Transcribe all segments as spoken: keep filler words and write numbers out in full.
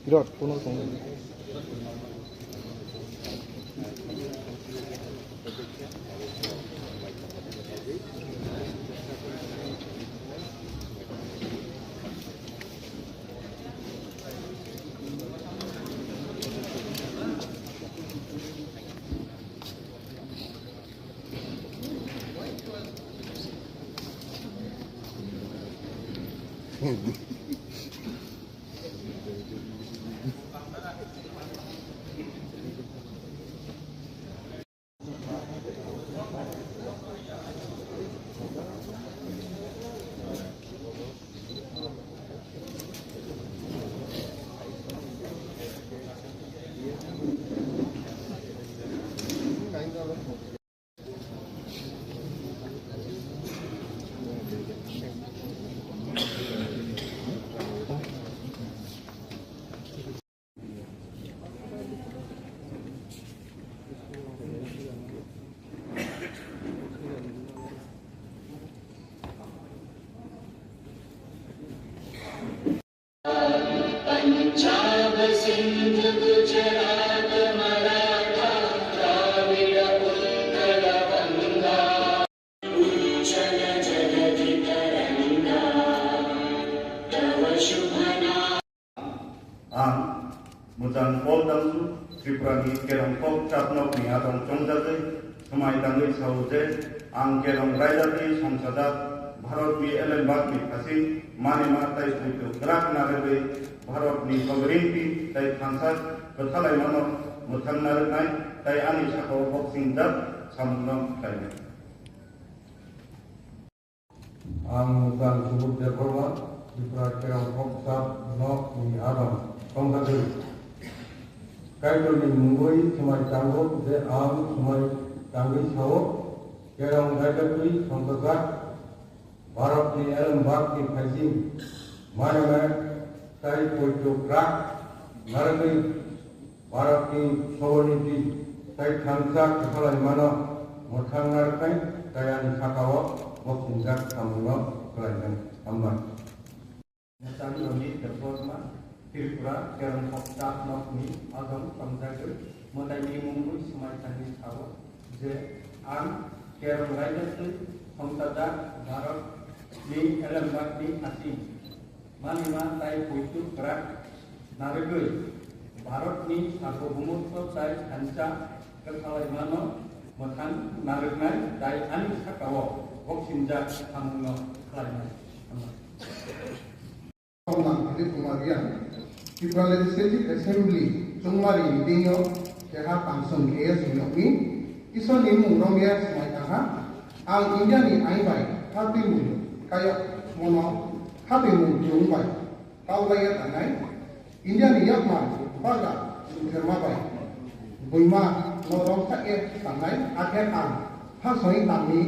Birot, kono tong. Ang Mujang Paul Damsu, Tripura ni Kerong Kok Chapnok ni adong chongjagwi, swmai tangwi sao je, ang Kerong raida twi songchajak Bharat ni elembak ni phasing manima tai puitu kwrak narwgwi Bharat ni sovereignty tai thansa kwthalaimano mwthang narwknai tai ani sakao boxing jat samungno khlainai. Ang Mujang Subudh Debbarma, Tripura Kerong Kok Chapnok ni adong chongjagwi. Kaitorni mungwi swmai tango je ang swmai tangwi sao, Kerong raida twi songchajak Bharatni elembakni phaising manima tai poito kwrak narwgwi Bharatni sovereignty tai thansa kwthalaimano mwthang narwknai tai ani sakao boxing jat samungno khlainai. Hambai. Mujang Amit Debbarma, Tripura Kerong Kok Chapnokni adong chongjagwi mwtaini mungwi swmai tangwi sao je, ang Kerong raida twi songchajak Bharatni elembakni phasing manima tai poito kwrak narwgwi Bharatni sarbobomoto tai thansa kwthalaimano mwthang narwknai tai ani sakao boxing jat samungno khlainai. Hambai. Komang Dilip Kumar Riang, Tripura Legislative Assembly chongmari ni bini o keha tangsong A S ni yokni Isor ni mung romya swmai tangha, ang India ni ain bai ha twi mung kayok mono ha twi mung tiyung bai kaulaiya tangnai, India ni yakmar bagra lutherma bai buima no romsa ya tangnai, akhe ang ha soi tangni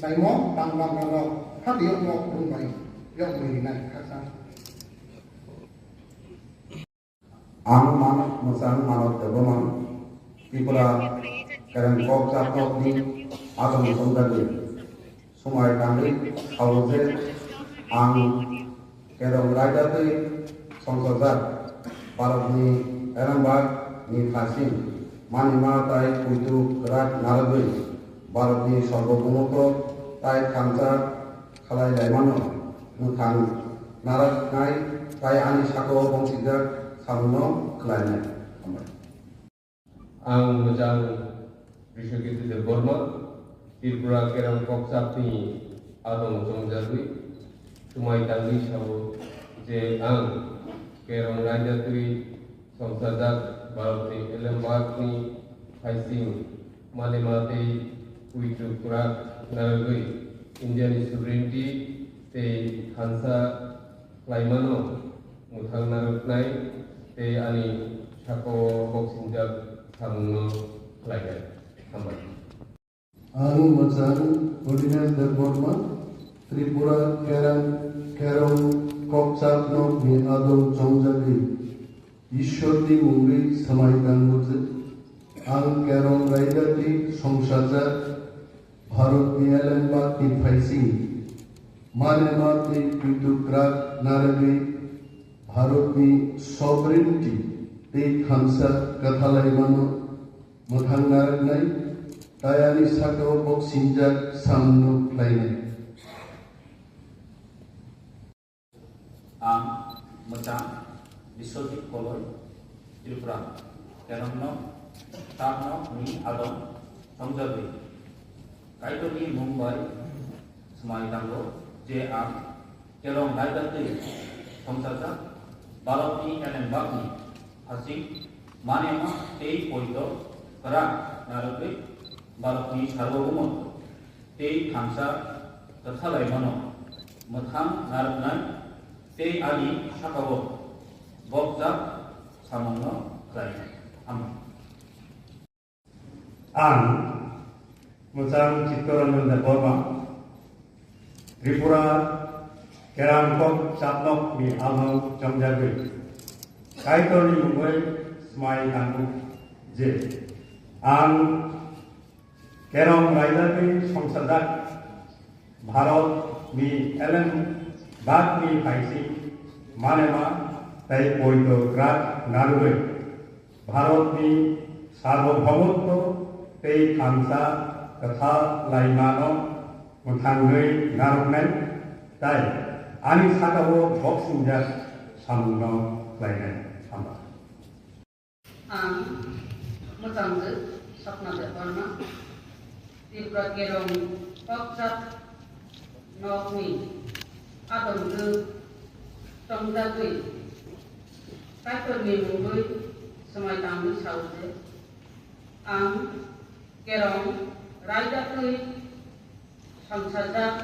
naimo tang bangma no ha twi yokmo rung bai yokmui rinai khaksa. Ang Manok Mwchang Manok Debbarma, Tripura Kereng Kok Chapnok ni adong chongjagwi. Swmai tangwi sao je ang Kerong raida twi songchajak Bharatni Erambag ni phasing manima tai puitu kwrak narwgwi Bharatni sarbobomoto tai thansa khalai laimano mwthang narwknai tai ani sakao bongsijak samungno khlainai. Hambai. Ang Mwchang Rishyokit Debbarma, Tripura Kerong Kokchapni adong chongjagwi, swmai tangwi sao je ang Kerong raida twi songchajak Bharatni elembakni phaising manima tei puitu kwrak narwgwi Indiani sovereignty tei thansa khlaimano mwthang narwknai tei ani sakao boksongjak samungno khlainai. Hambai. Ang Mwchang Odines Debbarma, Tripura Kerang, Kerong Kokchapnokni adong chongjagwi Ishwarni mungwi swmai tango je, ang Kerong raidati songchajak Bharatni elembakni phaising manima tei puitu kwrak narwgwi Bharatni sovereignty tei thansa kwthalaimano mwthang narwknai, tei ani sakao boksingjak samungno khlainai. Ang mwchang Biswajit Koloi, Tripura, Kerongno Tapnokni adong chongjagwi. Kaitorni mung bai swmai tango je ang Kerong raidatwi songchajak Bharatni elembakni hasing manema tei poito kwrak narwgwi Bharatni sarbogumo tei thansa kwthalaimano mwthang narwknai tei ani sakao bokjak samungno khlainai. Amen. Ang mwchang Chittaranjan Debbarma, Tripura Kerongkok Chapnokni amung chongjagwi Kaitorni mungwi swmai tango je ang Kerong raidagwi songchajak Bharatni elembakni phaising manema tei poito kwrak narwgwi Bharatni sarbohomotto tei thansa kwthalaimano mwthangwi narwknai tei ani sakao boksingjak samungno khlainai. Hambai. Ang mwchangwi Sapna Debbarma, Tripura Kerong Kokchap nokni adongwi chongjagwi Kaitorni mungwi swmai tangwi sao je, ang Kerong raidatwi songchajak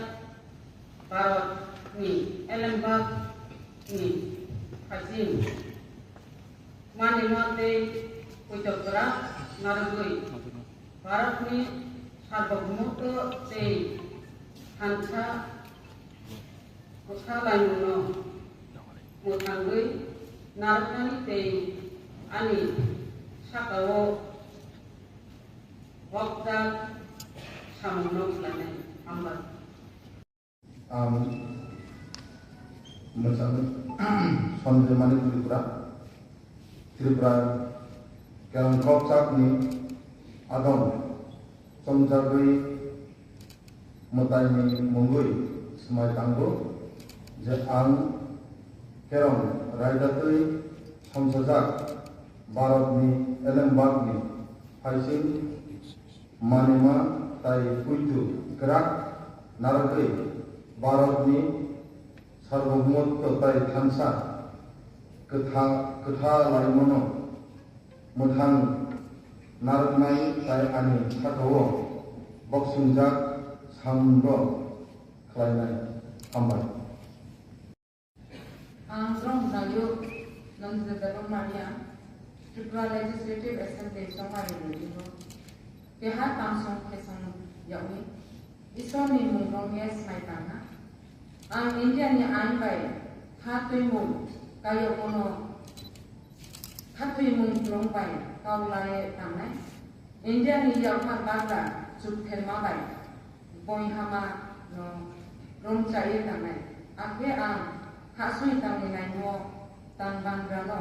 Bharatni elembakni phaising manema tei poito kwrak narwgwi Bharatni sarbohomotto tei thansa kwthalaimano mwthangwi narwknani tei ani sakao bokjak samungno khlainai. Hambai. Ang mwchang Sanjay Manik Tripura, Tripura Kerongkok Chapni adong chongjagwi mwtaini mungwi swmai tango je ang Kerong raidatwi songchajak Bharatni elembakni phaising manima tei poito kwrak narwgwi Bharatni sarbohomotto tei thansa kwtha-, kwthalaimano mwthang narwknai tei ani sakao boksingjak samungno khlainai. Hambai. Ang Rong Jayuk, Nandita Debbarma Reang, Tripura Legislative Assembly Chongmari Building o keha tamsong khesong yagwi Iswar ni mung rong ye swmai tangna. Ang India ni ain bai kha twimung kayokono kha twimung rong bai kau lai tangnai. India ni yakphar bagra chuk therma bai boihama no rong chai tangnai. Akhe ang khasui tangni naimo tang bangra no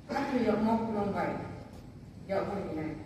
kha twi yakmo khulong bai yakbo hinai.